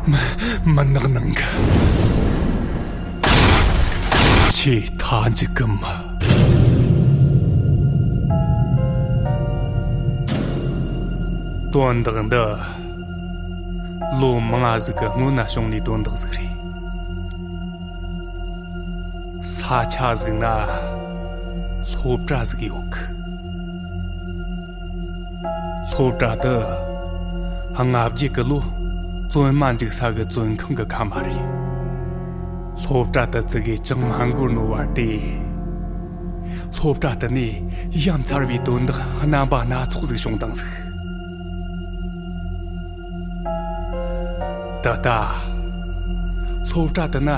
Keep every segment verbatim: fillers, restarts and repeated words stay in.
མུན་ནག་ནང་གི་ཆེས་མཐའ་མཇུག་གི་མི། དོན་དག་འདི་ལོ་མང་ང་ཟིག་གི་སྔོན་ན་བྱུང་ནི་དོན་དག་ཟིག་རེད། ས་ཆ་ཟིག་ན་སློབ་གྲྭ་ཟིག་ཡོད་གི། སློབ་གྲྭ་དེ་སྔ་རྗེས་གི་ལོ་བཙོན་མ་འཇུག་ས་གི་བཙོན་ཁང་གི་ཁ་མ་རེད། སློབ་གྲྭ་དེ་ཙི་གེ་ཅང་མ་འགོར་ནོ་བར་དེ། སློབ་གྲྭ་དེ་ནས་ཡ་མཚར་བའི་དོན་དག་རྣམ་པ་སྣ་ཚོགས་ཟིག་བྱུང་བཏང་ཟིག། ད་ལྟ་སློབ་གྲྭ་དེ་ན་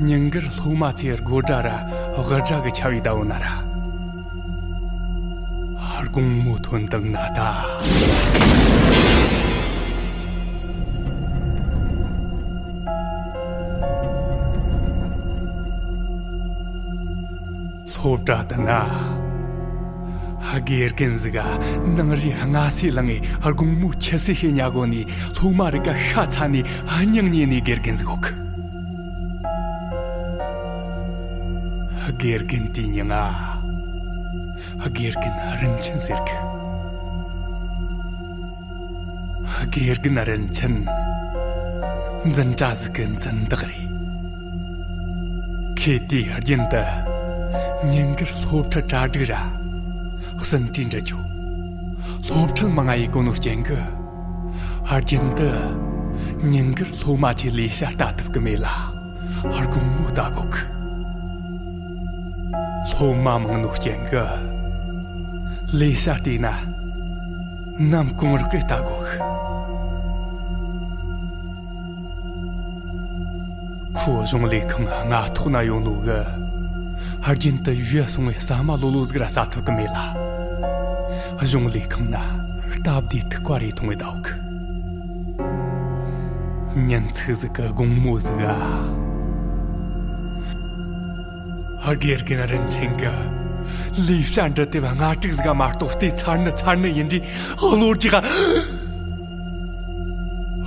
ཉིན་དཀར་སློབ་མ་ཚོའི་དགོད་སྒྲ་ར་འུར་སྒྲ་གིས་ཁྱབ་བའི་ཟླ་བོ་ན་ར། དགོང་མོ་ཐོན་བཏང་ན་ད། སློབ་གྲྭ་དེ་ན་དགེ་རྒན་ཟིག་ག་ནངས་རི་སྔ་སེ་ལངས་ངེ་དགོང་མོ་ཁྱི་སེ་ཤེད་ཉལ་གོ་ནི་སློབ་མ་རིགས་ག་ཤ་ཚ་ནི་སྙིང་ཉེ་ནི་དགེ་རྒན་ཟིག་ཡོད་གི། དགེ་རྒན་དེའི་མྱིང་ང་དགེ་རྒན་རིན་ཆེན་ཟེར་གི། དགེ་རྒན་རིན་ཆེན་འཛིན་གྲྭ་ཟིག་གི་འཛིན་བདག་རེད། ཁོས་དུས་རྒྱུན་དུ་ཉིན་དཀར་སློབ་ཁྲིད་གྲ་སྒྲིག་ར་ཟིན་བྲིས་འབྲི་རྒྱུ། སློབ་ཁྲིད་མང་ང་ཡེད་གོ་ནོ་རྐྱེན་གིས་རྒྱུན་དུ་ཉིན་དཀར་སློབ་མ་ཚོའི་ལས་བྱ་ལྟ་ཐུབ་གི་མེད་ལ། དགོང་མོ་ལྟ་དགོ་གི། སློབ་མ་མང་ནོ་རྐྱེན་གིས་ལས་བྱ་བལྟས་ན་ནམ་གུང་རག་གི་ལྟ་དགོ་གི། ཁོ་གཞུང་ལས་ཁང་སྔ་ཐོག་ན་ཡོད་ནོ་གིས་རྒྱུན་དུ་ཡུལ་སོང་བའི་ཟ་མ་ལོ་ལོ་ཟིག་ར་ཟ་ཐུབ་གི་མེད་ལ། གཞུང་ལས་ཁང་ན་སྟབས་བདེ་ཐུག་པ་རེ་འཐུང་བའི་ཟླ་བོ་གི། ཉིན་ཅིག་ཟིག་གི་དགོང་མོ་ཟིག་ག། དགེ་རྒན་རིན་ཆེན་གིས་ལས་བྱ་འབྲི་དེབ་ལྔ་དྲུག་ཟིག་ག་མ་གཏོགས་བལྟས་ཚར་ནི་ཚར་ནི་ཡིན་དུས་གློ་རྒྱག་ག་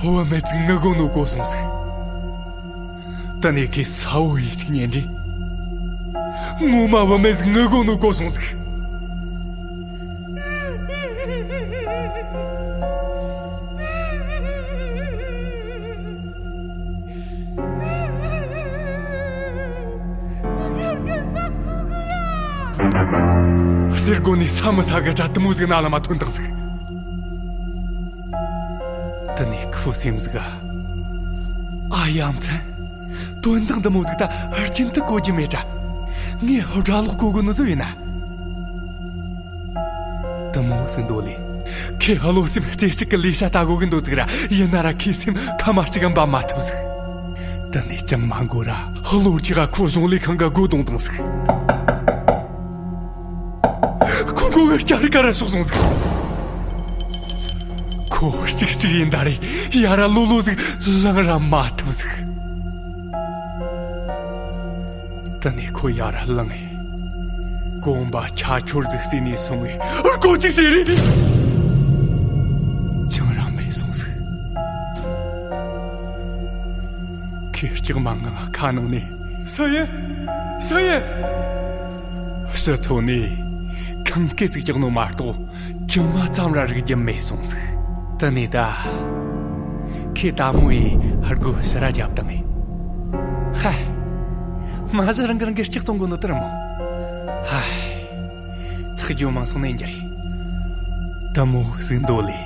བུད་མེད་ཟིག་ངུ་གོ་ནོ་གོ་སོང་ཟིག། དེ་ནས་ཁོས་གསལ་བོ་ཡེ་གཅིག་ཉན་དུས། ངོ་མ་བུད་མེད་ཟིག་ངུ་གོ་ནོ་གོ་སོང་ཟིག། ཟེར་གོ་ནས་ས་མི་ས་གི་སྒྲ་དེ་མོ་ཟིག་རྣ་ལམ་མ་ཐོན་བཏང་ཟིག། དེ་ནས་ཁོའི་སེམས་ཟིག་ག། ཨ་ཡ་མཚན། དོན་དག་འདི་མོ་ཟིག་ད་རྒྱུན་དུ་གོ་རྒྱུ་མེད་དྲ། ངས་སྒྲ་ལོག་གོ་གོ་ནི་ཟིག་ཡིན་ན། དེ་མོ་ཟིག་འདོད་ལས། ཁོས་བློ་སེམས་རྩེ་གཅིག་གི་ལས་བྱ་ལྟ་གོ་གི་འདོད་ཟིག་ར་ཡིན་ན་ར་ཁོའི་སེམས་ཁ་མ་གཅིག་གམ་པ་མ་ཐུབ་ཟིག། དེ་ནས་ཅང་མ་འགོར་ར་གློ་རྒྱག་ག་ཁོ་གཞུང་ལས་ཁང་གི་སྒོ་རྡུང་བཏང་ཟིག། ཁོ་མགོ་བོ་སྐྱ་རི་ཀ་ར་ཕྱོགས་སོང་ཟིག། ཁོ་གཅིག་གཅིག་ཡིན་ད་རེ་ཡ་ར་ལོ་ལོ་ཟིག་ལངས་ར་མ་ཐུབ་ཟིག། དེ་ནས་ཁོ་ཡ་ར་ལངས་ངེ་གོམ་པ་ཁྱ་ཁྱོར་ཟིག་བསྲེས་ནས་སོང་ངེ་སྒོ་གཅིག་ཕྱེས་རེ། ཅང་ར་མེད་སོང་ཟིག། ཁོས་སྐྲག་མ་ངང་ཁ་ནང་ནས། སུ་ཡིན། སུ་ཡིན། ཕྱི་ཚོ་ནས་ཁང་སྐད་ཅིག་རྒྱག་ནོ་མ་གཏོགས་གྲིབ་མ་ཙམ་ར་རིག་རྒྱུ་མེད་སོང་ཟིག། དེ་ནས་ད་ཁོས་དལ་མོ་ཡེ་སྒོ་ཕྱི་ར་རྒྱབ་བཏང་ངེ། ཧ། མ་གཞི་རང་གིས་རང་གི་སྐྲག་བཙོང་གོ་ནོ་དེ་རེད་མོ། ཧ། ཚེགས་རྒྱུ་མང་སོང་ནས་འགྱུར་རེ། དེ་མོ་ཟིག་འདོད་ལས།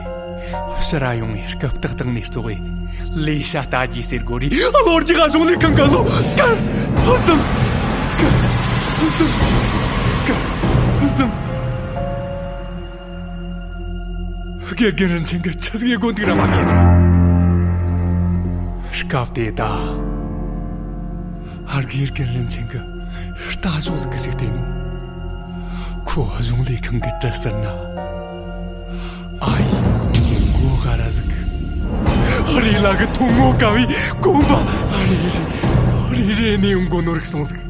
ཕྱི་ར་ཡོང་ངེ་རྐུབ་སྟེགས་སྟེང་ནས་ཙོག་གེ་ལས་བྱ་ལྟ་རྒྱུ་ཟེར་གོ་རེ་གློ་རྒྱག་ག་གཞུང་ལས་ཁང་གི་ལོགས་ཀ་ཟིམ། ཀ་ཟིམ། ཀ་ཟིམ། དགེ་རྒན་རིན་ཆེན་གིས་ཆི་ཟིག་ཡེད་གོ་འདུག་ར་མ་ཤེས་ཟིག། སྐབས་དེ་ད། དགེ་རྒན་རིན་ཆེན་གིས་ལྟ་ཞོག་ཟིག་གི་ཞིག་བལྟས་ནོ། ཁོ་གཞུང་ལས་ཁང་གི་གྲུ་ཟུར་ན། ཨ་ཡེ་མགོ་དཀར་ར་ཟིག་གི། རེ་ལ་གི་ཐོ་ངོ་དཀར་བའི་གོམ་པ་རེ་རེ་རེ་རེ་ནས་ཡོང་གོ་ནོ་རིག་སོང་ཟིག།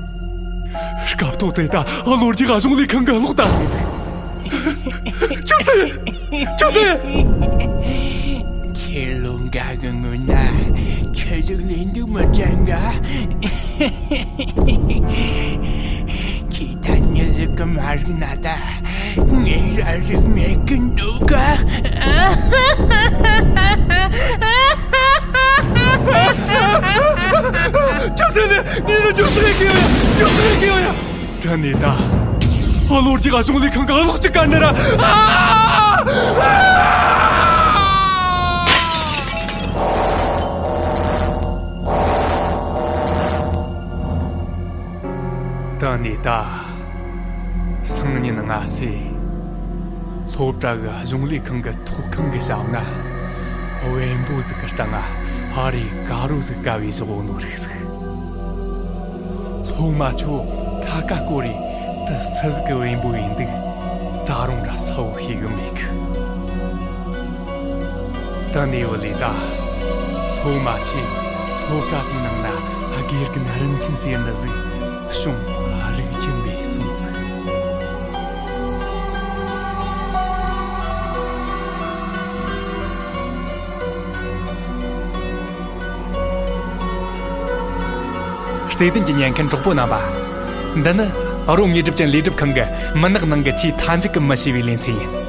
སྐབས་ཐོག་དེ་ད་གློ་རྒྱག་ག་གཞུང་ལས་ཁང་གི་ལོགས་ད་སོང་ཟིག། ཅོག་ཟེ། ཅོག་ཟེ། ཁྱེད་ལོ་འགའ་གི་སྔོན་ན་ཁྱོད་ ཆི་ཟིག་ལས་འདུག་མི་དྲན་ག། ཁྱེད་ཐ་སྙད་ཟིག་གི་མ་རིག་ན་ད་ངས་ར་རིག་མེད་གི་འདུག་ག། ཅི་ཟེར་ནས་ངས་ར་ཅི་ཟེར་གི་ཡོད་ཡ། ཅི་ཟེར་གི་ཡོད་ཡ། ད་ནི་ད། ཨ་ལོ་རྒྱག་གཞུང་ལས་ཁང་གི་ཨ་ལོག་ཅིག་ག་ནི་ར། ཨ། ད་ནི་ད། སང་ཉིན་སྔ་སེ། སློབ་གྲྭ་གི་གཞུང་ལས་ཁང་གི་ཐོག་ཁང་གི་ཞབས་ན། བེམ་པོ་ཟིག་གི་སྟེང་ང་ཕ་རི་དཀར་རོ་ཟིག་བཀབ་བས་བཞག་ནོ་རིག་ཟིག། སློབ་མ་ཆོ་ཐ་ཀ་ཀོ་རེ་དེ་སུ་ཟིག་གི་བེམ་པོ་ཡིན་འདུག་ད་རུང་ར་གསལ་བོ་ཤེས་གི་མེད་གི། ད་ནི་བུ་ལི་ད། སློབ་མ་ཆོས་སློབ་གྲྭ་དེའི་ནང་ན་དགེ་རྒན་རིན་ཆེན་ཟེར་ནི་ཟིག་བྱུང་རིག་རྒྱུ་མེད་སོང་ཟིག། བརྩེ་ལྡན་གྱི་ཉན་མཁན་གྲོགས་པོ་རྣམ་པ། འདི་ནི་རོ་དངོས་གྲུབ་ཅན་ལས་སྒྲུབ་ཁང་གི་མུན་ནག་ནང་གི་ཆེས་མཐའ་མཇུག་གི་མི་ཞེས་པའི་ལེ་ཚན་ཡིན།